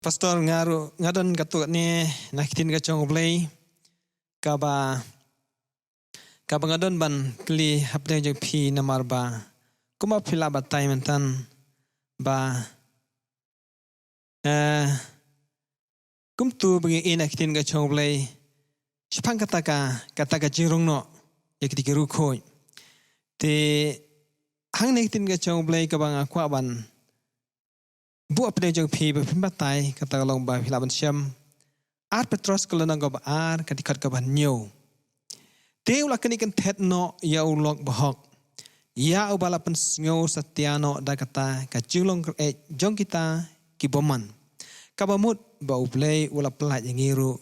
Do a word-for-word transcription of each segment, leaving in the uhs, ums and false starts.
Pastor, nga ruh nga don katto katne na ki ktien ka jong U Blei kaba, kaba nga don ban kylli hapdeng jong phi namar ba kumba phi la batai mynta ba, eh, kumto ba ngi ïohi na ki ktien ka jong U Blei shaphang kata ka, kata ka jingrong noh ïa kita ki riewkhuid. Te hangne ki ktien ka jong U Blei kaba nga kwah ban buh hapdeng jong phi ba phin batai, kata ka long ba phi lah ban shem Ar Petros ka lynnong kaba ar, ka dkhot kaba hynñiew. Te u la knieh kynthet noh ïa u lok bahok, ïa uba la pynsngew satia noh da kata ka jinglong kyrkieh jong kita ki bymman, kaba mut ba U Blei u la pyllait ïa ngi ruh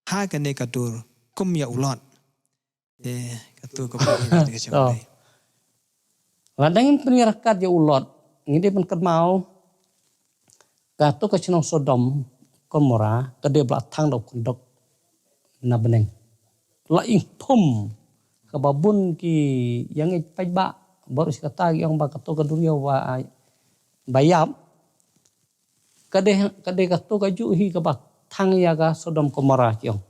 ha kane ka dur kum ïa u Lot. Eh, katto ka pynïaid ka jong U Blei. Lada ngin pynïaid ryngkat ïa u Lot, ngi dei ban kynmaw katto ka shnong Sodom Gomora ka dei ba la thang da u kyndok na bneng. La ing thum, kaba bun ki ïa ngeit paidbah, baroh shi katta ki ong ba katto ka duriaw ba, ba ïap. Ka dei, ka dei katto ka juh hi kaba thang ïa ka Sodom Gomora ki ong.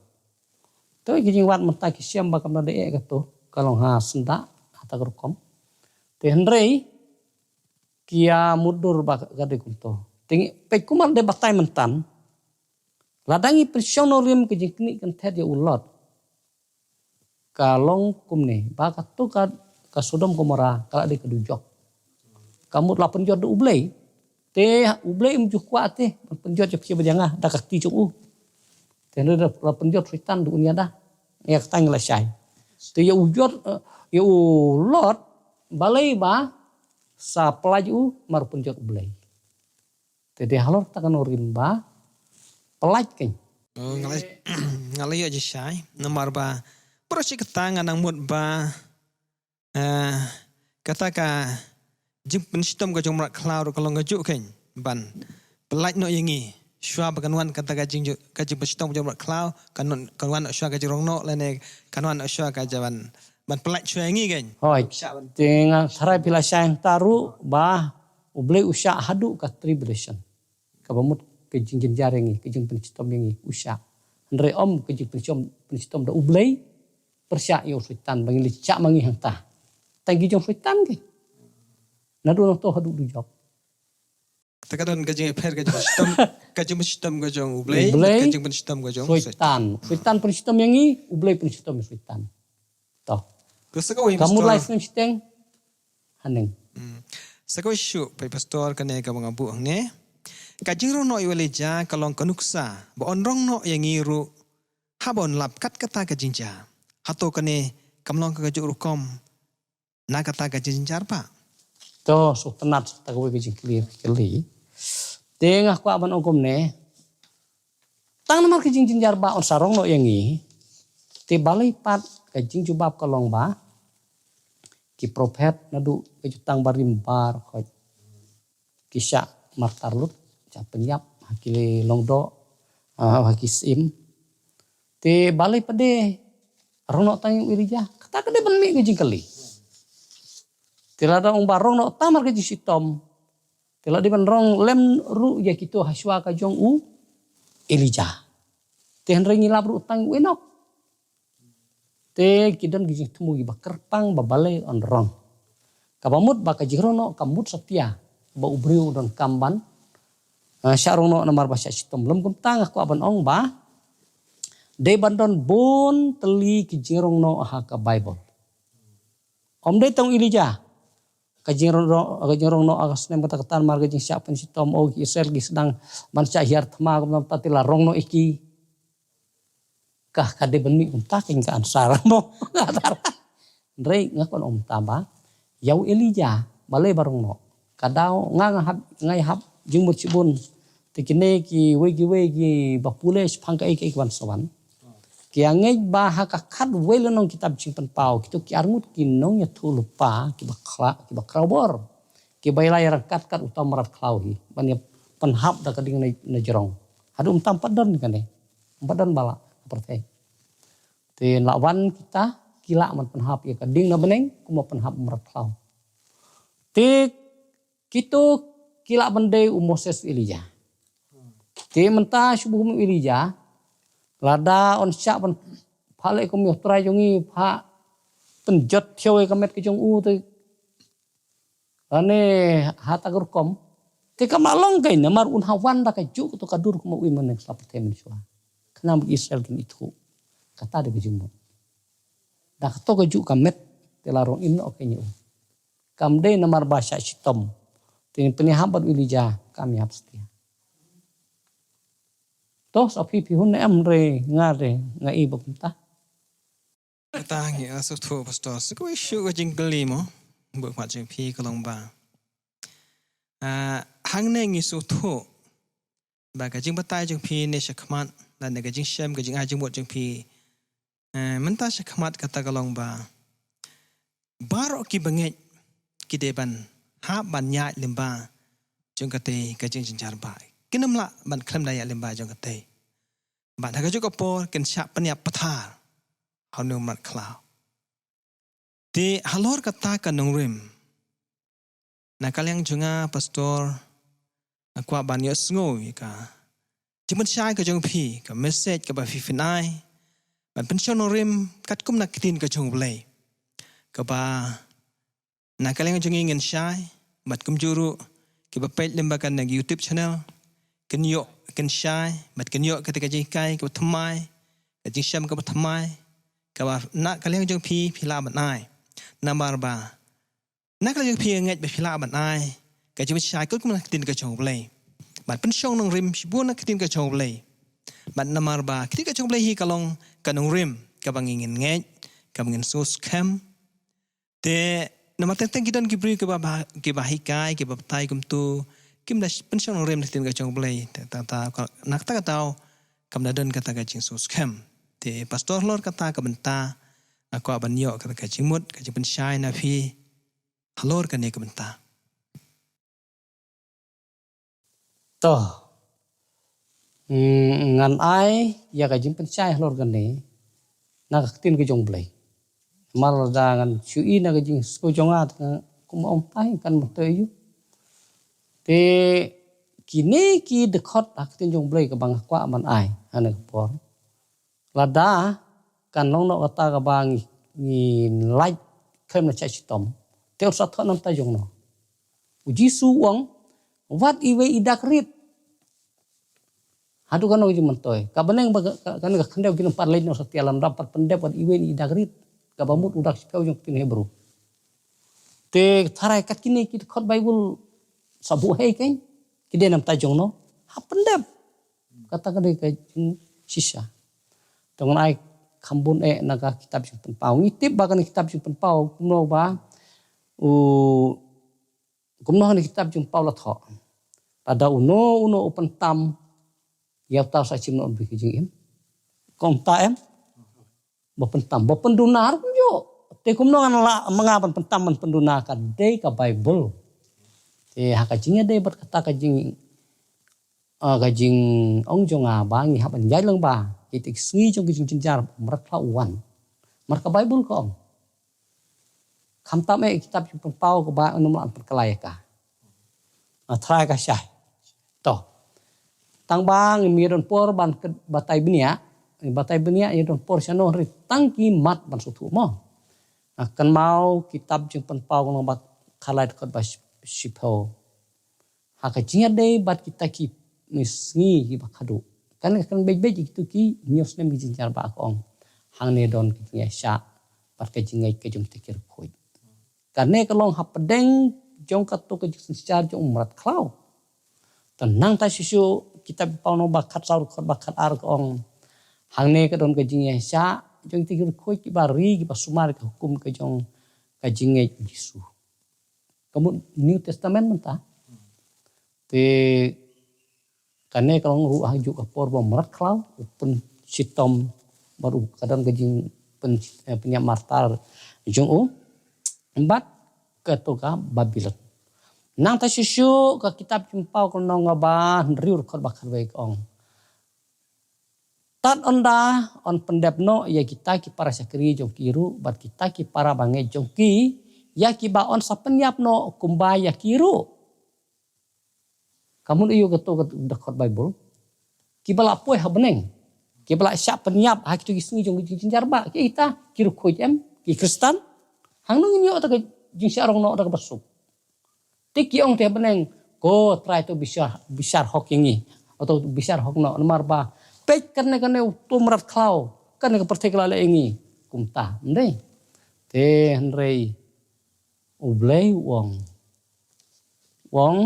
To ki jingwad mynta ki shem ba kam da dei eh katto, ka long ha syndah, ha ta ka rukom. Te hynrei ki ïa mutdur ba ka dei kumto. Te ngi peit kumba dei batai mynta. Lada ngi pynshong nongrim ka jingknieh kynthet ïa u Lot, ka long kumne ba katto ka, ka Sodom Gomora ka la dei ka dujok. Ka mut la pynjot da U Blei. Te U Blei um ju kwah te ban pynjot ïa phi bad ïa nga da ka kti jong u. Te hynrei la pynjot Soitan da un ïada. Ïa kata ngi la shai. Te ïa u jot, eh, ïa u Lot, balei ba sa pyllait u, mar pynjot U Blei. Te dei halor kata ka nongrim ba pyllait kein. Oh, nga la, nga la ïoh jingshai namar ba baroh shi katta nga nang mut ba, eh, kata ka jingpynshitom ka jong u mrad khlaw ruh ka long kajuh kein ban pyllait noh ïa ngi. Shuwa ba kan wan kata ka jing, ka jingpynshitom ka jong u mrad khlaw, kan wan, kan wan noh shuwa ka jingrong noh lane kan wan noh shuwa ka jingban, ban pyllait shuwa ïa ngi kein. Hooid. Te nga tharai phi la shai hangta ruh ba U Blei u shah haduh ka tribulation. Kaba mut ka jingjynjar ïa ngi, ka jingpynshitom ïa ngi, u shah. Hynrei ym ka jingpynshitom, pynshitom da U Blei, pyrshah ïa u Soitan ba ngin leit shah ma ngi hangta. Tang ki jong Soitan ki. Naduh nangto haduh dujok. Te ka don ka jingïapher ka jingpynshitom, ka jingpynshitom ka jong U Blei, U Blei, ka jingpynshitom ka jong Soitan. Soitan. Soitan pynshitom ïa ngi, U Blei pynshitom ïa Soitan. To. Ka mut lai snem shiteng. Haneng. Hmm. Sa kawei shuh, Pai Pastor, kane kaba nga buh hangne. Ka jingrong noh ïa u Elijah ka long ka nuksa ba un rong noh ïa ngi ruh haba un lap kat kata ka jingjia. Hato kane kam long ka kajuh rukom na kata ka jingjynjar ba? To, sngewtynnat sa kawei ka jingkylli, kylli. Te nga kwah ban ong kumne. Tang namar ka jingjynjar ba un sa rong noh ïa ngi. Te balei pat ka jingjubab ka long ba ki prophet naduh ka jutang barim baroh khoit ki shah martyr lut, shah pynïap ha ki lyngdoh, ah, ha ki syiem. Te balei pat de rong noh tang ïa u Elijah? Kata ka dei ban mih ka jingkylli. Te lada ong ba rong noh tang namar ka jingshitom, te la dei ban rong lem ruh ïa kito ha shuwa ka jong u Elijah. Te hynrei ngi lap ruh tang u Enok. Te ki don ki jingthmu kiba kyrpang ba balei un rong. Kaba mut ba ka jingrong noh ka mut satia ba u briew u donkam ban, eh, shah rong noh namar ba shah shitom. Lym kumta nga kwah ban ong ba dei ban don bun tylli ki jingrong noh ha ka Baibl. Ym dei tang u Elijah. Ka jingrong, ka jingrong noh ha ka snem kata kata namar ka jingshah pynshitom, o ki Israel ki sdang ban shah hiar thma kumta te la rong noh ïa ki. Ka, ka dei ban mih kumta kein ka answer mo. Hynrei nga kwah ong kumta ba ïa u Elijah balei ba rong noh. Ka daw nga, nga hap, nga ïa hap jingmut shibun. Te kine kiwei kiwei kiba pule shaphang kaei kaei ka ban sa wan, ki ïa ngeit ba ha ka khatwei lynnong kitab Jingpynpaw, kito ki arngut ki nongïathuhlypa kiba khra, kiba khraw bor, kiba ïa la ïa ryngkat kat uta u mrad khlaw hi ban ïa pynhap da ka ding na, na jrong. Haduh mynta ym pat don kane. Ym pat don ba la pyrthei. Te la wan kita ki lah ban pynhap ïa ka ding na bneng kumba pynhap u mrad khlaw. Te kito ki lah ban dei u Moses, u Elijah. Te mynta shu buh u Elijah, lada un shah ban phah leh kum u Trai jong ngi, phah pynjot thiaw ïa ka met ka jong u te, lane ha kata ka rukom. Te kam lah long kein, namar un hap wan da kajuh kato ka dur kum u Immanuel, sla pyrthei mynshuwa. Khnang ba Israel kin ithuh. Kata dei ka jingmut. Da kato kajuh ka met, te la rung im noh kein ïa u. Kam dei namar ba shah shitom. Te pynïahap bad u Elijah, kam ïahap satia. To, sa phi phi hun em re, nga re, nga i ba kumta. Kata ngi, ah, sngewthuh, Pastor. Sa kawei shuh ka jingkylli mo. Bad khmat jong phi ka long ba, ah, hangne ngi sngewthuh ba ka jingbatai jong phi ne shakhmat, lane ka jingshem, ka jingai jingmut jong phi, eh, mynta shakhmat kata ka long ba baroh kiba ngeit ki dei ban hap ban ïaid lyngba jong katei ka jingjynjar ba kin ym lah ban khlem da ïaid lyngba jong katei. Bad ha kajuh ka por kin shah pynïap pathar ha une u mrad khlaw. Te halor kata ka nongrim, na ka liang jong nga, Pastor, nga kwah ban ïohsngew ïa ka jingpynshai ka jong phi, ka message kaba phi pynai ban pynshong nongrim katkum na ka ktien ka jong U Blei, kaba na ka liang jong ngi ngin shai, bad kumjuh ruh kiba peit lyngba kane ka YouTube channel kin ïoh, kin shai, bad kin ïoh kata ka jinghikai kaba thymmai, ka jingshem kaba thymmai, kaba na ka liang jong phi phi lah ban ai. Namar ba na ka liang jong phi nga ngeit ba phi lah ban ai ka jingpynshai katkum na ka ktien ka jong U Blei, bad pynshong nongrim shibun na ka ktien ka jong U Blei. Bad namar ba ka ktien ka jong U Blei hi ka long ka nongrim kaba ngi ngin ngeit, kaba ngin sngewskhem. Te namar teng teng ki don ki briew kiba, ba, kiba hikai, kiba batai kumto, kim da pynshong nongrim na ka ktien ka jong U Blei. Te tang ta ka, na kata ka daw kam da don kata ka jingsngewskhem. Te Pastor, halor kata ka bynta nga kwah ban ïoh kata ka jingmut, ka jingpynshai na phi halor kane ka bynta. To. Mm, ngan ai ïa ka jingpynshai halor kane na ka ktien ka jong U Blei. Namar lada ngan shu i na ka jingsngew jong nga, te kumno ong tai kan mutoi ïa u. Te kine ki dkhot ha ka ktien jong U Blei kaba nga kwah ban ai ha kane ka por. Lada kan long noh kata kaba ngi, ngi lait khlem da shah shitom, te un sa thoh na ka bynta jong no. U Jisu u ong, wat iwei i dak rit. Haduh kano ka jingmyntoi. Ka bneng ba ka, ka, kane ka khyndew ki nang pat leit noh satia, lymda pat pyndep wat iwei i dak rit. Kaba mut u dak shiphew jong ka ktien Hebru. Te tharai kat kine ki dkhot Baibl sa buh hei kein, ki dei na ka bynta jong no. Hap pyndep. Kata ka dei ka jingshisha. Te ngan ai kham bun eh na ka kitab Jingpynpaw. Ngi tip ba kane ka kitab Jingpynpaw kumno ba u, kumno kane ka kitab Jingpynpaw la thoh. Lada uno uno u pyntam ïa uta u sa shim noh bri ka jingim. Kumta em? Ba pyntam, ba pynduna ruh kumjuh. Te kumno ngan lah ma nga ban pyntam ban pynduna, ka dei ka Baibl. Te ha ka jingïadei bad kata ka jing, ah, ka jingong jong nga ba ngi hap ban ïaid lyngba ïa kita ki sngi jong ka jingjynjar, mrad khlaw u wan. Namar ka Baibl ka ong. Khamtam eh kitab Jingpynpaw kaba ngin ym lah ban pynkylla ïa ka. Nga tharai ka shai. To. Tang ba ngim ïa don por ban ïa batai bniah, batai bniah ïa don por shano, hynrei tang ki mat ban sngewthuh mo. Nga kynmaw kitab Jingpynpaw ka lynnong ba khatlai dkhot ba shiphew. Ha ka jingïadei bad kita ki sngi kiba khadduh. Kan, kan beit beit ïa kito ki hynñiew snem ki jingjynjar ba ka ong. Hangne don ka jingïaishah bad ka jingngeit ka jong kita ki riewkhuid. Kane ka long hapdeng jong kato ka jingsynshar jong u mrad khlaw. Te nangta shuh shuh kitab Jingpynpaw lynnong ba khatsaw dkhot ba khatar ka ong, hangne ka don ka jingïaishah jong kita ki riewkhuid kiba ri, kiba sumar ïa ka hukum ka jong ka jingngeit u Jisu. Ka mut New Testament mynta. Te kane ka long ruh ha kajuh ka por ba u mrad khlaw u pynshitom bad u, ka don ka jingpyn, eh, pynïap martar jong u bad kato ka Babilon. Nangta shuh shuh ka kitab Jingpynpaw ka lynnong ba hynriew dkhot ba khatwei ka ong, tad ynda yn pyndep noh ïa kita ki para shakri jong ki ruh bad kita ki para bangeit jong ki, ïa kiba yn sa pynïap noh kumba ïa ki ruh. Ka mut aïu kato ka dkhot Baibl? kiba la poi ha bneng, kiba la shah pynïap ha kito ki sngi jong ki jingjynjar ba, ki ita, ki riewkhuid em, ki Khristan. Hangno ngin ïoh da ka jingshah rong noh da kaba suk? Te ki ong te ha bneng, ko Trai, to bishar, bishar hok ïa ngi. Oto bishar hok noh, namar ba peit kane kane uto u mrad khlaw, kane ka pyrthei ka la leh ïa ngi. Kumta, ym dei? Te hynrei U Blei u ong, u ong,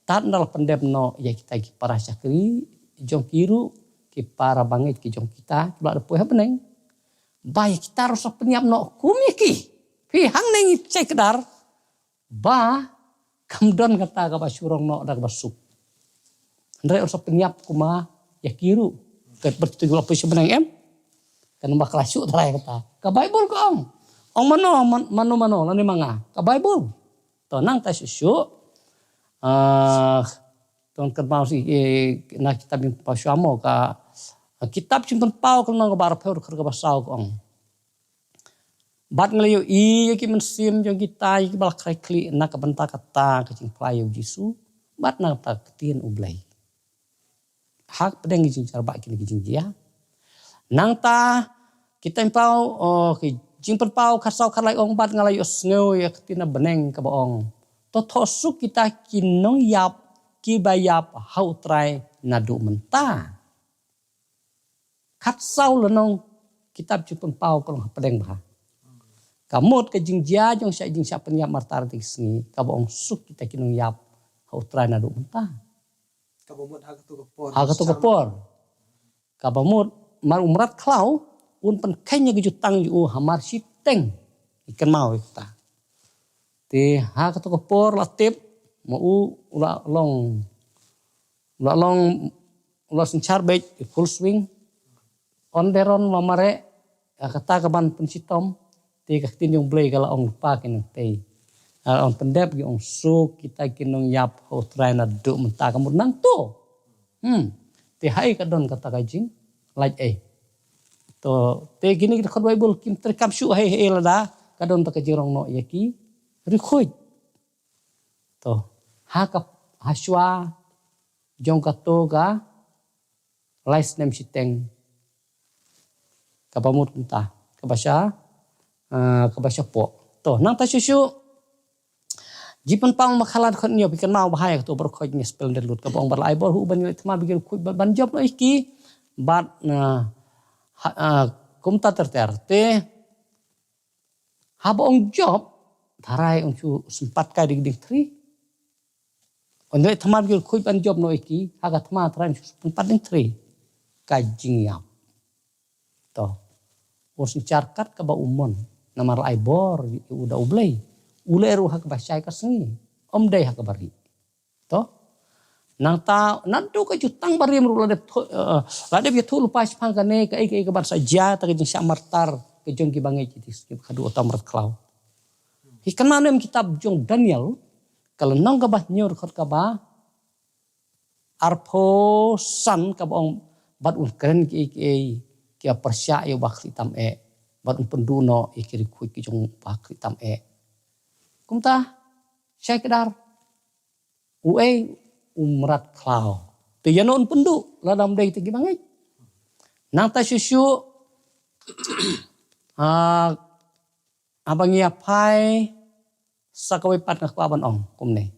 tad nda la pyndep noh ïa kita ki para shakri jong ki ruh, ki para bangeit ki jong kita kiba la poi ha bneng, ba ïa kita ruh sa pynïap noh kum ïa ki. Phi, hangne ngi shai kdar ba kam don kata kaba shu rong noh da kaba suk. Hynrei un sa pynïap kumba ïa ki ruh. Kat bad kito kiba la poi sha bneng, em? Kan ba ka la shu tharai kata. Ka Baibl ka ong. Ong mano, man-, mano, mano lane ma nga? Ka Baibl. To nangta shuh shuh, ah, to ngan kynmaw shuh, eh, na kitab Jingpynpaw shuwa mo, ka, ah, kitab Jingpynpaw ka lynnong kaba arphew, dkhot kaba saw ka ong: Bad nga la ïohi ïa ki mynsiem jong kita ïa kiba la khreh khlieh na ka bynta kata ka jingphla ïa U Jisu bad na kata ka ktien U Blei. Ha ka pdeng ki jingjynjar ba kine ki jingjia. Nangta, kitab Jingpynpaw, oh, ki Jingpynpaw khatsaw khatlai ong: Bad nga la ïohsngew ïa ka ktien na bneng kaba ong: To thoh suk kita ki nongïap kiba ïap ha U Trai naduh mynta. Khatsaw lynnong kitab Jingpynpaw ka long hapdeng bha. Ka mut ka jingjia jong sha, jingshah pynïap martyr te ki sngi, kaba ong suk kita ki nongïap ha U Trai naduh mynta. Kaba mut ha kato ka por. Ha kato ka por. Kaba mut mar u mrad khlaw un pynkheiñ ïa ka jutang jong u hamar shiteng. Ngi kynmaw ïa kata. Te ha kato ka por la tip ma u, u la long, u la long, u la synshar beit, i full swing. Ynda ron ma mareh, ha kata ka ban pynshitom, te ka ktien jong U Blei ka la ong lypa ki nangtei. Ka la ong pyndep, ki ong suk kita ki nongïap ha U Trai naduh mynta, ka mut nangto. Hmm. Te haei ka don kata ka jinglait ei? To, te kine ki dkhot Baibl kim treikam shuh haei haei lada ka don kata ka jingrong noh ïa ki riewkhuid. To, ha ka, ha shuwa jong kato ka lai snem shiteng, kaba mut kumta, kaba sha, ah, kaba shapoh. To, nangta shuh shuh, Jingpynpaw khatlai dkhot hynñiew, phi kynmaw bha ïa kato baroh khoit ngi spell da lut, kaba ong: Bad la ai bor ha u ban ïaleh thma ba ki riewkhuid bad ban jop noh ïa ki. Bad, ah, ha, ah, kumta ter ter. Te haba ong jop, tharai un shu sympat kai da ki diengthri. Un ïaleh thma ba ki riewkhuid ban jop noh ïa ki, ha ka thma tharai un shu sympat diengthri. Ka jingïap. To. Un synshar kat kaba u mon. Namar la ai bor ïa u da U Blei. U leh ruh ha kaba shai ka sngi. Ym dei ha kaba rieh. To. Nangta, naduh ka jutang barim ruh la dep thu-, eh, la dep ïathuh lypa shaphang kane, kaei kaei kaban sa jia, ta ka jingshah martyr ka jong ki bangeit ki sngi ba khadduh, uta u mrad khlaw. Phi kynmaw ne em kitab jong Daniel, ka lynnong kaba hynñiew, dkhot kaba arphew san, kaba ong: Bad un kren kiei kiei kiba pyrshah ïa u bakhlieh tam eh, bad un pynduh noh ïa ki riewkhuid ki jong u bakhlieh tam eh. Kumta, shai kdar. Uei? U mrad khlaw. Te ïano un pynduh lada ym dei kita ki bangeit? Nangta shuh shuh, ah, haba ngi ïa phai sa kawei pat, nga kwah ban ong kumne.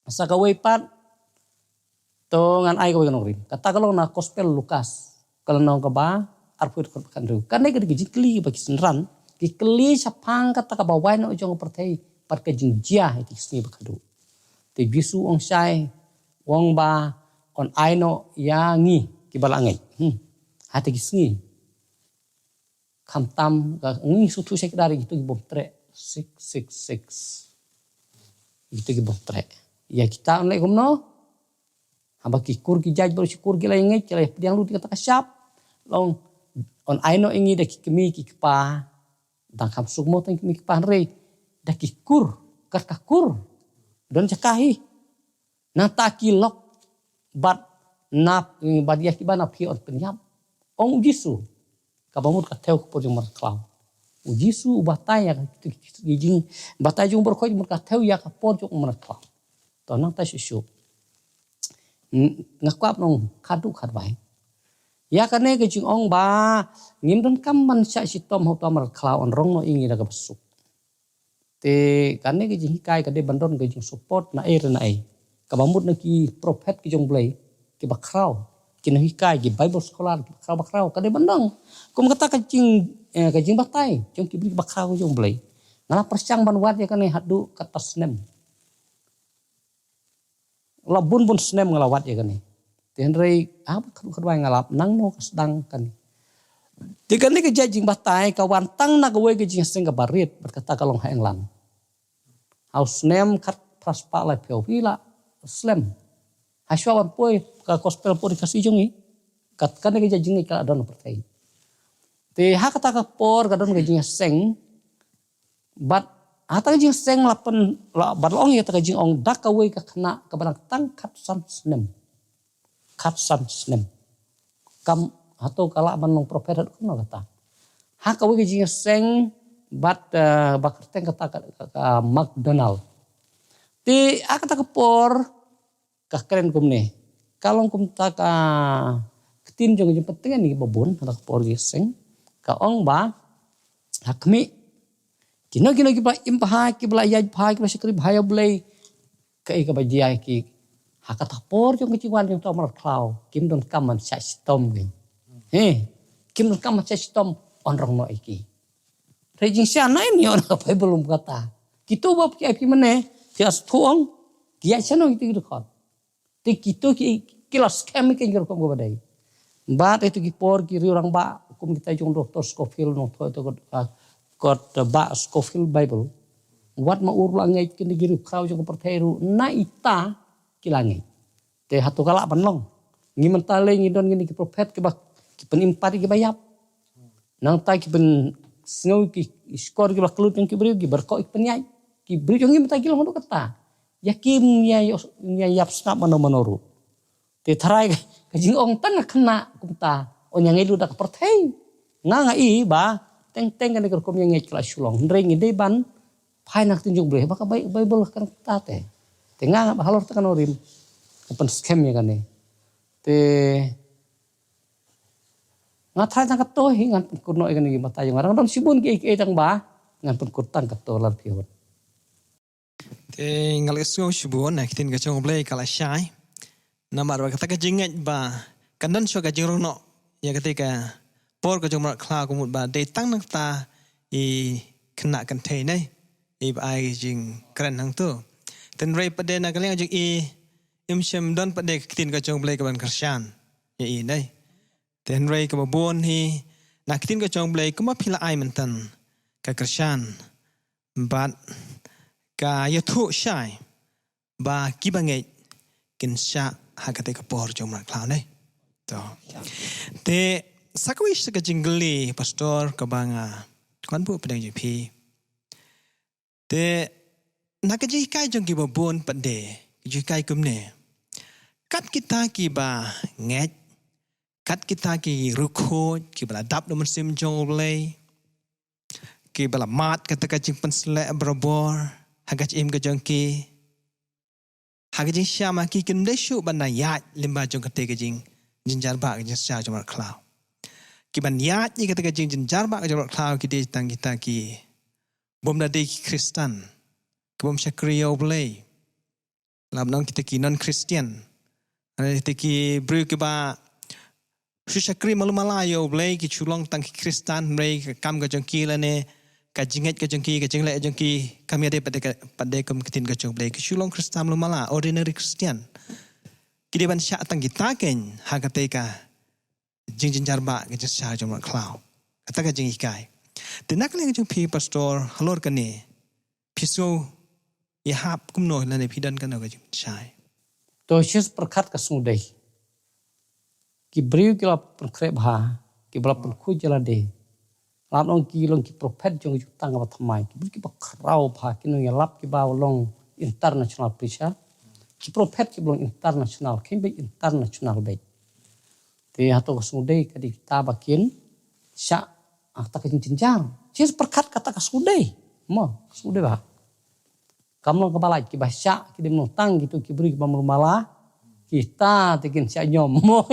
Sa kawei pat, to ngan ai kawei ka nongrim. Kata ka long na Gospel Lukas, ka lynnong kaba arphew, dkhot khathynriew. Kane ka dei ka jingkylli ba ki synran ki kylli shaphang kata kaba wai noh jong ka pyrthei bad ka jingjia ha ki sngi ba khadduh. Te U Jisu u ong shai, u ong ba un ai noh ïa ngi kiba la ngeit, hmm, ha kita ki sngi. Khamtam, ka ngi sngewthuh shai kdar ïa kito ki bym treh, six six six. Ïa kito ki bym treh. Ïa kita un leh kumno? Haba ki kur ki jait baroh shi kur ki la ïa ngeit, ki la ïa pdiang lut ïa kata ka shap. Long, un ai noh ïa ngi da ki kmie ki kpa. Dang kham suk mo tang ki kmie ki kpa, hynrei da ki kur, kat ka kur. Don jaka hi. Nangta ki lok bad na, bad ïa kiba na phi un pynïap, ong U Jisu. Kaba mut ka thew ka por jong u mrad khlaw. U Jisu u batai ïa ka, ki jingbatai jong u baroh khoit mut ka thew ïa ka por jong u mrad khlaw. To nangta shuh shuh. Nga kwah ban ong khadduh khadwai. Ïa kane ka jingong ba ngim donkam ban shah shitom ha uta u mrad khlaw, yn rong noh ïa ngi da kaba suk. Te kane ka jinghikai ka dei ban don ka jingsupport na ei re na ei. Kaba mut na ki prophet ki jong Blei, kiba khraw, ki nonghikai, ki Bible scholar, kiba khraw ba khraw, ka dei ban don. Kum kata ka jing, eh, ka jingbatai jong ki briew kiba khraw ki jong Blei. Nga la pyrshang ban wad ïa kane haduh kata snem. La bun bun snem nga la wad ïa kane. Te hynrei haba khadduh khadwai nga la ap nangno ka sdang kane. Te kane ka jait jingbatai ka wan tang na kawei ka jingïaseng kaba rit, bad kata ka long ha England. Ha u snem khatphra spah laiphew phi la slem. Ha shuwa ban poi ka gospel puri Khasi jong ngi, kat kane ka jait jingngeit ka la don ha pyrthei. Te ha kata ka por ka don ka jingïaseng, bad ha kata ka jingïaseng la pyn, la, bad la ong ïa kata ka jingong da kawei ka khynnah kaba dang tang khatsan snem. Khatsan snem. Kam hato ka lah ban long prophet haduh kumno kata. Ha kawei ka jingïaseng bad, eh, ba kyrteng kata ka, ka, ka MacDonald. Te ha kata ka por ka kren kumne. Ka long kumta ka ktien jong ka jingpyntngen ïa kiba bun ha kata ka por jingïaseng. Ka ong ba, ha khmih, kino kino kiba im bha, kiba la ïaid bha, kiba shakri bha ïa U Blei, kaei kaba jia ïa ki? Ha kata ka por jong ka jingwan jong uta u mrad khlaw, kim donkam ban shah shitom ki. He, kim donkam ban shah shitom, yn rong noh ïa ki. Hynrei jingshisha nai ym ïoh na ka Baibl ym kata. Kito ba phi ïa phi mane, phi ïa sngewthuh ong, ki ïa shano kito ki dkhot. Te kito ki, ki la skhem ïa ki rukom kaba dei. Bad ïa kito ki por ki riew rangbah, kum kita jong Doktor Scofield, nongthoh ïa kito kot, ah, kot, ah, Bah Scofield Bible. Wat ma u ruh la ngeit, kine ki riew khraw jong ka pyrthei ruh, na ita ki la ngeit. Te hato ka lah ban long? Ngi mynta lei ngi don kine ki prophet kiba, ki pynim pat ïa kiba ïap. Nangta ki pynsngew ki, ki shkor kiba kyllut jong ki briew, kiba rkoh ki pynïaid. Ki briew jong ngi mynta ki long haduh katta. Ïa kim ïa, ïa, ïa ïap sngap mano mano ruh. Te tharai ka, ka jingong tang ka khynnah kumta. Yn ïa ngeit lut da ka pyrthei. Nga nga i ba teng teng kane ka rukom ïa ngeit ka la shu long. Hynrei ngi dei ban phai na ka ktien jong U Blei, ba ka Bai-, Baibl ka kata te. Te nga, nga halor te kano rim, ka pynskhem ïa kane. Te nga tharai tang kato hi, ngan pynkut noh ïa kane ki batai jong nga. Dang don shibun kiei kiei tang ba ngan pynkut tang kato, lada phi ong. Te nga la sngew shibun, na ka ktien ka jong U Blei ka la shai. Namar ba kata ka jingngeit ba kan don shuh ka jingrong noh ïa kata ka por ka jong u mrad khlaw, ka mut ba dei tang na kata i khynnah kynthei ne, iba ai jingkren hangto. Hynrei pat de na ka liang jong i, im shym don pat de ka ktien ka jong U Blei kaban kyrshan ïa i ne. Te hynrei kaba bun hi, na ka ktien ka jong U Blei kumba phi la ai mynta, ka kyrshan bad ka ïathuh shai ba kiba ngeit kin shah ha kata ka por jong u mrad khlaw ne. To. Te sa kawei sa ka jingkylli, Pastor, kaba nga kwah ban buh pdeng jong phi. Te na ka jinghikai jong kiba bun pat de, ka jinghikai kumne. Kat kita kiba ngeit, kat kita ki riewkhuid, kiba la dap da u Mynsiem jong U Blei, kiba la mad kata ka jingpynsleh barabor ha ka jingim ka jong ki. Ha ka jingshisha ma ki kim dei shuh ban da ïaid lyngba jong kata ka jing, jingjynjar ba ka jingshisha jong u mrad khlaw. Kiban ïaid ïa kata ka jing, jingjynjar ba ka jong u mrad khlaw ki dei tang kita ki bym da dei ki Khristan, ki bym shakri ïa U Blei. Lada nang kita ki non-Christian. Lane kita ki briew kiba shu shakri malu mala ïa U Blei, ki shu long tang ki Khristan, hynrei ka kam ka jong ki lane ka jingngeit ka jong ki, ka jingleh jong ki, kam ïadei pat de ka, pat de kum ka ktien ka jong U Blei, ki shu long Khristan malu mala, ordinary Christian. Ki dei ban shah tang kita kein ha kata ka jingjynjar ba ka jingshisha jong u mrad khlaw. Kata ka jinghikai. Te na ka liang jong phi, Pastor, halor kane, phi sngew ïahap kumno lane phi don kano ka jingshai? To, shisha pyrkhat ka sngewdei. Ki briew ki la pynkhreh bha, kiba la pynkhuid ïa lade. Lada nang ki long ki prophet jong ka jutang kaba thymmai, ki briew kiba khraw bha, ki nongïalap kiba long international preacher. Ki prophet kiba long international, kin beit international beit. Te hato ka sngewdei ka dei kita ba kin shah, ah, kata ka jingjynjar. Shisha pyrkhat kata ka sngewdei. Mo, ka sngewdei ba. Kam long kaba lait, kiba shah, ki dei ban long tang kito ki briew kiba malu mala. Kita te kin sha nyom mo.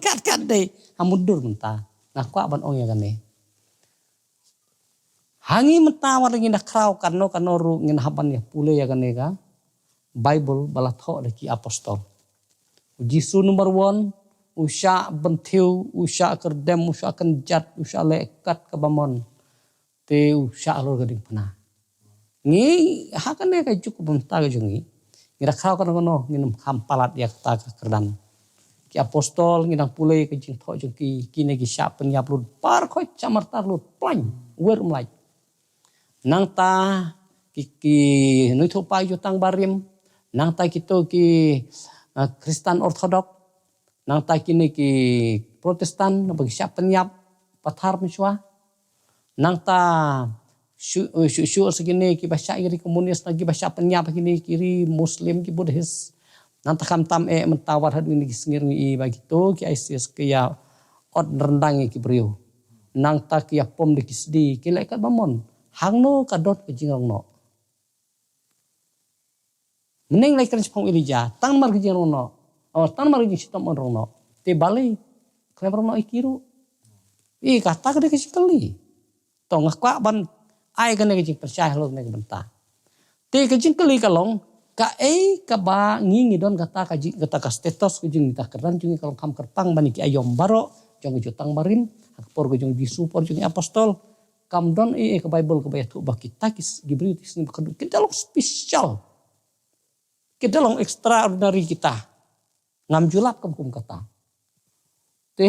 Kat kat dei. Ha mutdur mynta. Nga kwah ban ong ïa kane. Ha ngi mynta wat ngi da khraw kano kano ruh ngin hap ban ïa pule ïa kane ka Bible ba la thoh da ki apostol. U Jisu number one, u shah bynthiew, u shah kyrdem, u shah kynjat, u shah leh kat kaba mon. Te u shah halor ka diengphna. Ngi ha kane ka juk mynta ka jong ngi. Ngi da khraw kano kano ngin ym kham palat ïa kata ka kyrdan. Ki apostol ngi dang pule ka jingthoh jong ki, kine ki shah pynïap lut, baroh khoit shah martar lut, plaiñ, wer um lait. Nangta ki, ki nongïathuhpaw jutang barim, nangta kito ki, ah, Khristan Orthodox, nangta kine ki Protestant, naba ki shah pynïap pathar mynshuwa. Nangta shu, shu, shu sa kine kiba shah ïa ri komunis, na kiba shah pynïap kine ki ri Muslim, ki Buddhist. Nangta khamtam eh mynta wat haduh kine ki sngi ngi i ba kito ki ISIS ki ïa ot ryndang ïa ki briew. Nangta ki ïa pom da ki sdi, ki leh kat ba mon. Hangno ka don ka jingrong noh. Mynne ngi la kren shaphang Elijah, tang namar ka jingrong noh. Oh, tang namar ka jingshitom un rong noh. Te balei khlem rong noh ïa ki ruh. Ïa kata ka dei ka jingkylli. To nga kwah ban ai kane ka jingpynshai halor kane ka bynta. Te ka jingkylli ka long, kaei kaba ngi ngi don kata ka jing, kata ka status ka jong ngi, kata ka kyrdan jong ngi ka long kham kyrpang ban ïa ki aïom baroh jong ka jutang barim, ha ka por ka jong u Jisu, por jong ki apostol. Kam don ei ei ka Bible kaba ïathuh ba kita ki s-, ki briew ki sngi ba khatduh ki da long special. Ki da long extraordinary kita. Ngam ju lap kam kum kata. Te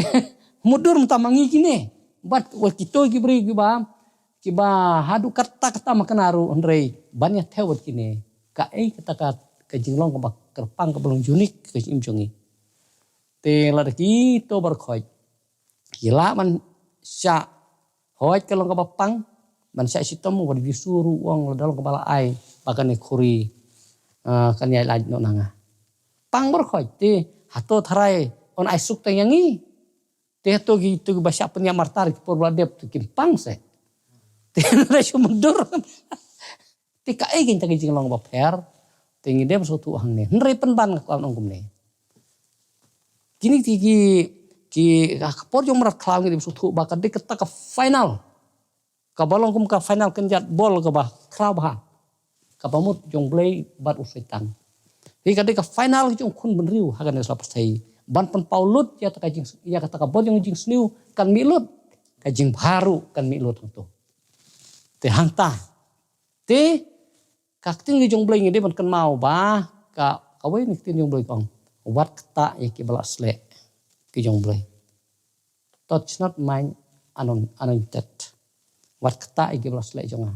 mutdur mynta ma ngi kine. Bad wat kito ki briew kiba, kiba haduh katta katta ma kane ruh, hynrei ban ïa thew wat kine. Kaei kata ka, ka jinglong kaba kyrpang, kaba long unique ka jingim jong ngi. Te lada kito baroh khoit ki lah ban shah hoid ka long kaba pang, ban shah shitom, wat u Jisu ruh u ong lada long kaba la ai ba kane ka khuri, ah, kan ïaid lait noh na nga. Pang baroh khoit, te hato tharai un ai suk tang ïa ngi? Te hato kito kiba shah pynïap martar ki por ba la dep te kim pang seh. Te hynrei shu mutdur. Te kaei kane ka jinglong ba pher, te ngi dei ban sngewthuh hangne. Hynrei pynban nga kwah ban ong kumne. Kine ki, ki, ki, ha ka por jong mrad khlaw ngi dei ban sngewthuh ba ka dei kata ka final. Kaba long kum ka final kynjat bol kaba khraw bha. Kaba mut jong u Blei bad u Soitan. Hi ka dei ka final jong u khun bynriew ha kane ka pyrthei. Ban pynpaw lut ïa kata ka jing, ïa kata ka bol jong jingsniew kan mih lut. Ka jingbha ruh kan mih lut hangto. Te hangta. Te ka ktien ka jong u Blei ngi dei ban kynmaw ba ka, kawei na ki ktien jong u Blei ka ong, wat ktah ïa kiba la sleh ki jong u Blei. Touch not mine anon-, anointed. Wat ktah ïa kiba la sleh jong nga.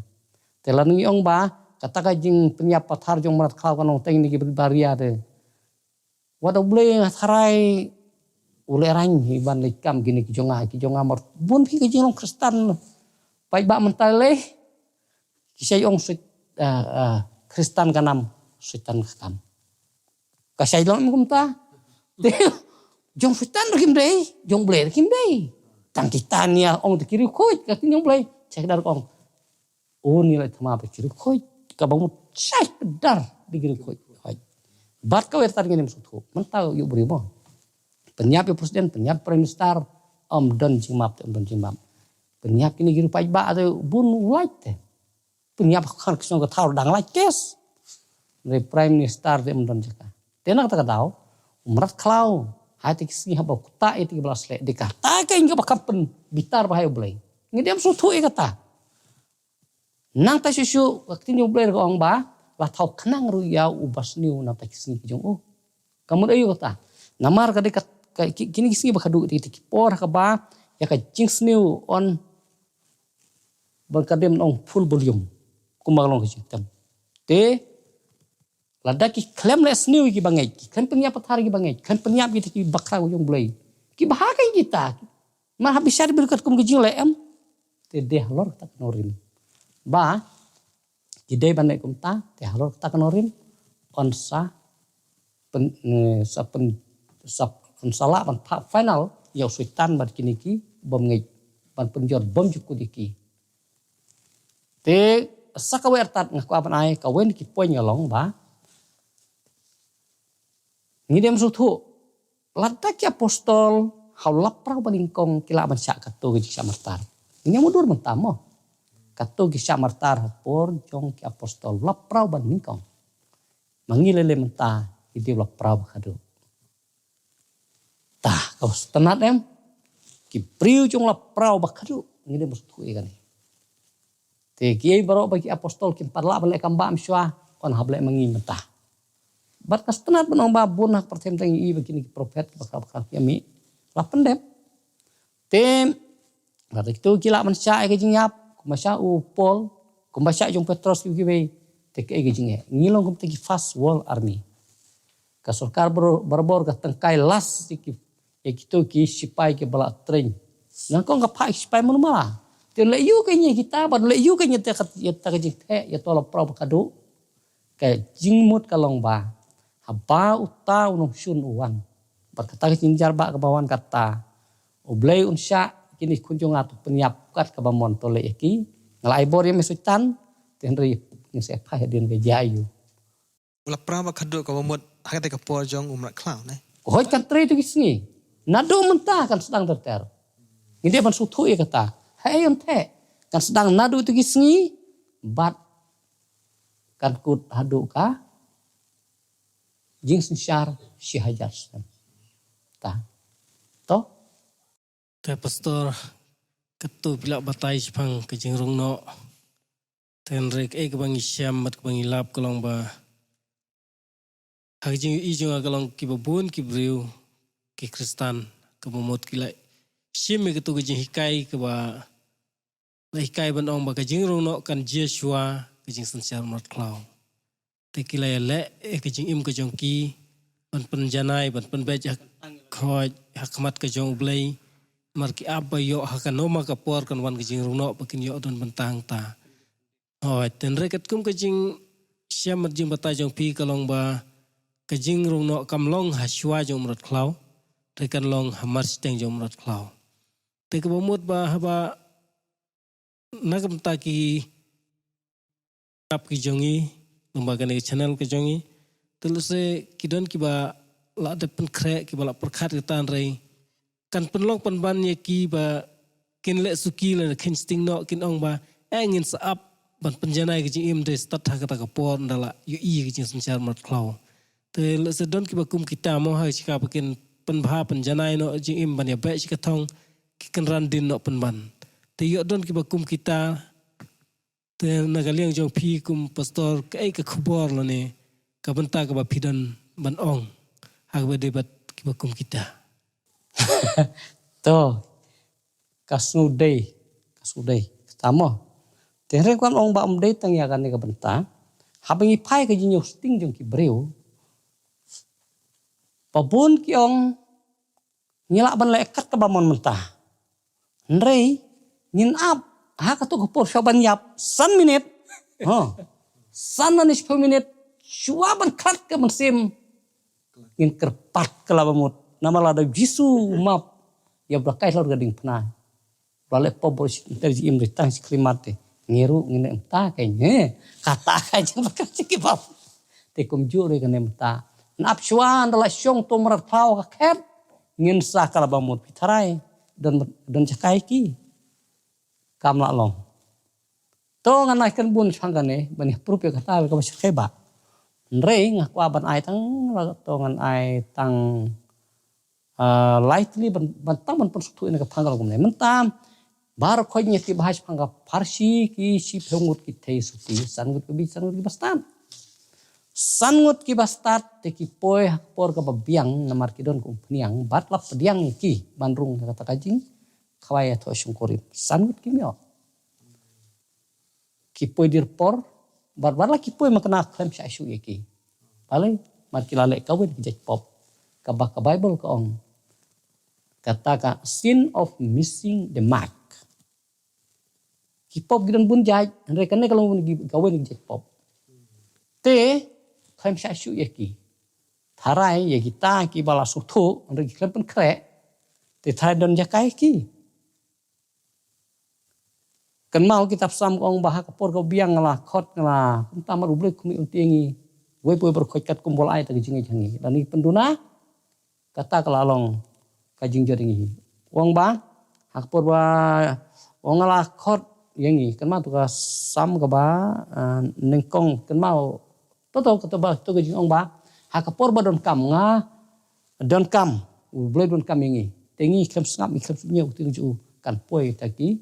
Te lada ngi ong ba kata ka jingpynïap pathar jong mrad khlaw ka nongteng ne ki baria te. Wat u Blei nga tharai u leh rang hi ban leit kam kine ki jong nga, ki jong nga mar bun phi ka jinglong Khristan. Paidbah mynta leh ki shait ong Soit-, ah, ah, Khristan ka nam, Soitan ka kam. Ka shait long em kumta. Te jong Soitan ruh kim dei, jong Blei ruh kim dei. Tang kita nia ong te ki riewkhuid, ka ktien jong Blei. Shait dar ong. Une la thma ba ki riewkhuid, kaba mut shai kdar da ki riewkhuid. Hooid. Bad kawei tar ngin ym sngewthuh. Mynta ïa u briew mo. Pynïap ïa u president, pynïap prime minister, ym don jingmap te ym don jingmap. Pynïap kine ki riewpaidbah te bun u lait te. Pynïap khan ka shnong ka thaw dang lait kes. Hynrei prime minister te ym don jaka. Te na kata ka daw, u mrad khlaw, ha ïa te ki sngi haba ktah ïa te kiba la sleh, dei kata ka ïing kaba kham pynbitar ba ha ïa u Blei. Ngi dei ym sngewthuh ïa kata. Nangta shuh shuh, ka ktien jong u Blei ka ong ba, la thaw khnang ruh ïa u basniew nangta ki sngi ki jong u. Ka mut aïu kata? Namar ka dei ka, ka, ki, kine ki sngi ba khatduh, ki, ki por ha kaba ïa ka jingsniew yn, ba ka dei ban ong full volume. Kumba ka long ka jingtem. Te, lada ki khlem leh sniew ïa ki bangeit, ki khlem pynïap pathar ïa ki bangeit, khlem pynïap ïa ki bakhraw jong u Blei. Ki bha kein kita. Mar ha bishar bad katkum ki jingleh em. Te dei halor kata ka nongrim. Ba, ki dei ban leh kumta, te halor kata ka nongrim. Yn sa pyn, eh, sa pyn, sa, yn sa lah ban phah final, ïa u Soitan bad kine ki bym ngeit, ban pynjot bymjukut ïa ki. Te sa kawei artat nga kwah ban ai, kawei na ki point nga long ba. Ngi dei ban sngewthuh, lada ki apostol ha u lappraw ba nyngkong ki lah ban shah katto ki jingshah martar. Ngi ïa mutdur mynta mo. Katto ki shah martar ha por jong ki apostol lappraw ba nyngkong. Ma ngi lei lei mynta ngi dei lappraw ba khadduh. Tah, ka sngewtynnat em. Ki briew jong lappraw ba khadduh ngi dei ban sngewthuh ïa kane. Te kiei baroh ba ki apostol kim pat lah ban leh kam ba mynshuwa, kon hap leh ma ngi mynta. Bad ka sngewtynnat ban ong ba bun ha ka pyrthei mynta ngi i ba kine ki prophet ba khraw ba khraw ki ïa mih. La pyndep. Te lada kito ki lah ban shah ïa ka jingïap, kumba shah u Paul, kumba shah jong Petros kiwei kiwei, te kaei ka jingeh? Ngi long kumta ki first world army. Ka sorkar bor-, barabor ka tyngkai las ïa ki, ïa kito ki shipai kiba la train. Nyngkong ka phah ki shipai mano mala. Te leh ïa ka, ïa kita, bad leh ïa ka, ïa ta ka, ïa ta ka jingtheh ïa to lappraw ba khadduh. Ka jingmut ka long ba haba uta u nongshun u wan, bad kata ka jingjia ba kaba wan kata, U Blei un shah kine ki khun jong nga to pynïap kat kaba mon, to leh ïa ki. Nga la ai bor ïa me Soitan, te hynrei ngi sa phah hadien ka jia ïa u. U lappraw ba khadduh kaba mut ha kata ka por jong u mrad khlaw ne. Ko hoi, kan trei to ki sngi. Naduh mynta kan sdang ter ter. Ngi dei ban sngewthuh ïa kata. Haei yn theh? Kan sdang naduh to ki sngi bad kan kut haduh ka jingsynshar shi hajar snem. Ta. To. Te pastor, katto phi la batai shaphang ka jingrung noh. Te hynrei kaei kaba ngi shem bad kaba ngi lap ka long ba ha ka jingïohi jong nga ka long kiba bun ki briew, ki Khristan, kaba mut ki la shim ïa kato ka jinghikai kaba la hikai ban ong ba ka jingrung noh kan jia shuwa ka jingsynshar mrad khlaw. Te ki la ïaleh ïa ka jingim ka jong ki ban pynjanai, ban pynbeit ha, hooid, ha khmat ka jong U Blei. Namar ki ap ba ïoh ha kano ma ka por kan wan ka jingrung noh ba kin ïoh don bynta hangta. Hooid, te hynrei katkum ka jingshem bad jingbatai jong phi ka long ba ka jingrung noh kam long ha shuwa jong mrad khlaw, te kan long ha marshiteng jong mrad khlaw. Te kaba mut ba haba na ka bynta ki app ki jong ngi, lyngba kane ka channel ka jong ngi, te lehse ki don kiba la dep pynkhreh, kiba la pyrkhat kata, hynrei kan pynlong pynban ïa ki ba kin leh suki lane kheiñ sting noh, kin ong ba, eh, ngin sa ap ban pynjanai ka jingim de stad ha kata ka por ynda la ïohi ka jingsynshar mrad khlaw. Te lehse don kiba kum kita mo, ha ka jaka ba kin pynbha pynjanai noh jingim ban ïabeh shi ka thong, ki kynran dien noh pynban. Te ïoh don kiba kum kita, te na ka liang jong phi kum pastor, kaei ka khubor lane ka bynta kaba phi don ban ong ha kaba dei bad kiba kum kita? To, ka sngewdei, ka sngewdei. Kata mo. Te hynrei khlem ong ba ym dei tang ïa kane ka bynta. Haba ngi phai ka jingïohsting jong ki briew, ba bun ki ong ngi lah ban leh kat kaba mon mynta. Hynrei ngin ap ha kato ka por shuwa ban ïap san minit. Ha. San lane shiphew minit shuwa ban khlad ka mynsiem. Ngin kyrpad ka la ba mut. Namar lada u Jisu u map ïa u da kai halor ka diengphna, u la leh pop bor shi, ter jingim de tang shi khyllipmat te. Ngi ruh ngin leh mynta kein, he. Kata ka jingpyrkhat jong ki bap. Te kumjuh ruh kane mynta. Nap shuwa ynda la shong to mrad khlaw ka khet, ngin sa ka la ba mut, phi tharai don, don jaka ïa ki? Kam lah long. To ngan ai kan bun shaphang kane ban ïa proof ïa kata kaba shyrkhei ba. Hynrei nga kwah ban ai tang, to ngan ai tang, ah, lai tylli ban, ban tang ban pynsngewthuh ïa ka phang ka long kumne. Mynta baroh khoit ngi ïa tip bha shaphang ka pharshi ki shiphew ngut ki thei suti, san ngut ki bastad, san ngut ki bastad. San ngut ki bastad te ki poi ha ka por kaba biang namar ki don ka umphniang bad la pdiang ïa ki ban rung ha kata ka jingkhawai ïathoh shongkurim. San ngut kim ïoh. Ki poi dien por, bad, bad la ki poi ma kane khlem shah shuh ïa ki. Balei? Namar ki la leh kawei na ki jait pop kaba ka Baibl ka ong, kata ka sin of missing the mark. Ki pop ki don bun jait, hynrei kane ka long kawei na ki jait pop. Te khlem shah shuh ïa ki. Tharai ïa kita kiba la sngewthuh, hynrei ki khlem pynkhreh, te tharai don jaka ïa ki. Kynmaw kitab Salm ka ong ba ha ka por kaba biang nga la khot, nga la, kumta mat U Blei kum i un tieng i, Wei poi baroh khoit katkum ba la ai ta ka jingngeit ha ngi. Lada ngi pynduna, kata ka la long ka jingjot ïa ngi. U ong ba, ha ka por ba, u ong nga la khot ïa ngi, kynmaw to ka Salm kaba, ah, nyngkong, kynmaw to, to, kata ba, to ka jingong ba, ha ka por ba donkam nga, donkam, U Blei donkam ïa ngi. Te ngi khlem sngap, ngi khlem sngewthuh, te ngi ju kan poi ta ki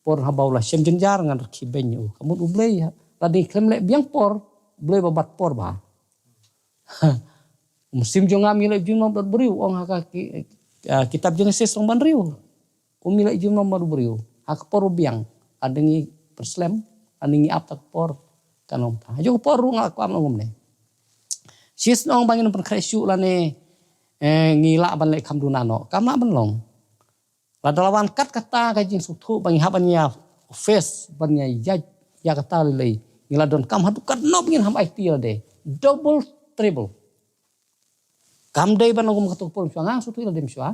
por haba u la shem jynjar ngan rkhie beiñ ïa u. Ka mut U Blei, lada ngi khlem leh biang por, U Blei ba bat por ba. Mynsiem jong nga ym leh jingmlong bad u briew, ong ha ka ki-, ah, kitab Genesis lynnong ba hynriew. Um leh jingmlong bad u briew. Ha ka por ba biang, lada ngi pynslem, lada ngi ap ta ka por, kan ym ta. Ha ka por ruh nga kwah ban ong kumne. Shisien ong ba ngin pynkhreh shuh lane, eh, ngi lah ban leh kham duna noh. Kam lah ban long. Lada la wan kat kata ka jingsngewthuh ba ngi hap ban ïa face, ban ïa ïaid ïa kata lei lei. Ngi la donkam haduh katno ba ngin hap aiti lade. Double, triple. Kam dei ban ong kum kato ka por mynshuwa, nga sngewthuh lade mynshuwa.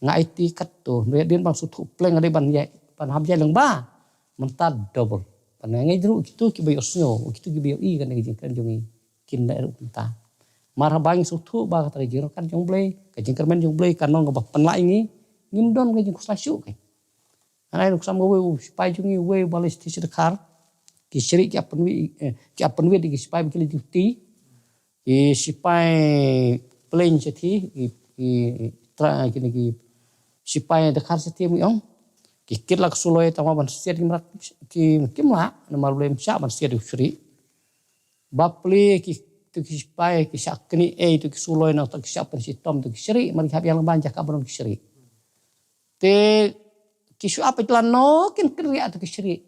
Nga aiti katto, hynrei hadien ban sngewthuh pleng, hadien ban ïa, ban hap ïaid lyngba. Mynta double. Ban nga ngeit ruh kito kiba ïohsngew, kito kiba ïohi kane ka jingkren jong ngi, kin leh ruh kumta. Mar haba ngi sngewthuh ba kata ka jingryngkat jong U Blei, ka jingkyrmen jong U Blei, kan long kaba pynlah ïa ngi, ngim don ka jingkhuslai shuh kein. Ngan ai nuksa kawei, u sipai jong ngi uwei uba leit sha dkhar. Ki syrih ki ap pynwit, eh, ki ap pynwit ïa ki sipai ba ki leit duty. Ki sipai plane shathie, ki, ki tra-, kine ki sipai dkhar shathie, ngi ong. Ki kit la ka suloi tangba ban siat ki mrad, ki, kim lah, namar U Blei ym shah ban siat ïa u syrih. Bapli ki, to ki sipai ki shah knieh ei to ki suloi, nangta ki shah pynshitom to ki syrih, mar ki hap ïalang ban jaka ba don ki syrih. Te ki shu ap ïa ki lano kin kynriah to ki syrih.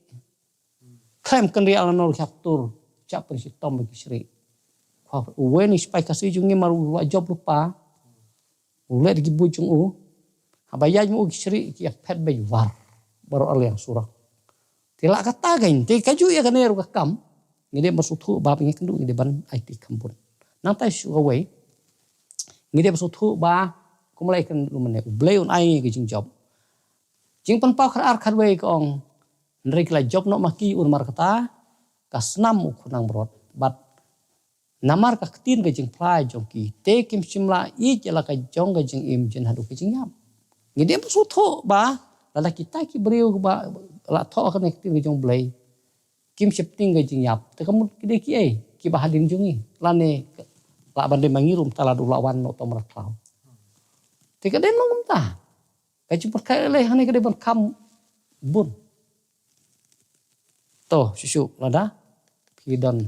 Khlem kynriah lano ki hap tur, shah pynshitom to ki syrih. Uwei na ki sipai Khasi jong ngi mar u la jop lypa. U leh da ki boot jong u. Haba ïaid ma u ki syrih ki ïa phet beit war baroh arliang surok. Te la kata kein, te kajuh ïa kane ruh ka kam. Ngi dei ban sngewthuh ba ngi kynduh ngi dei ban aiti kham bun. Nangta shu kawei. Ngi dei ban sngewthuh ba kumba la ïakren mynne, U Blei un ai ngi ka jingjop. Jingpynpaw khatar khatwei ka ong, hynrei ki la jop noh ma ki, un mar kata ka snam u khun nang brot. Bad namar ka ktien ka jingphla jong ki, te kim shym la ïeit ïa la ka jong ka jingim jin haduh ka jingïap. Ngi dei ban sngewthuh ba lada kita ki briew ba la thoh kane ka ktien ka jong U Blei, kim sheptieng ka jingïap, te ka mut ki dei kiei, kiba hadien jong ngi, lane lah ban dei ma ngi ruh mynta lada u la wan noh uto u mrad khlaw. Te ka dei nang kumta. Ka jingpyrkhat lei hangne ka dei ban kham bun. To, shuh shuh lada phi don.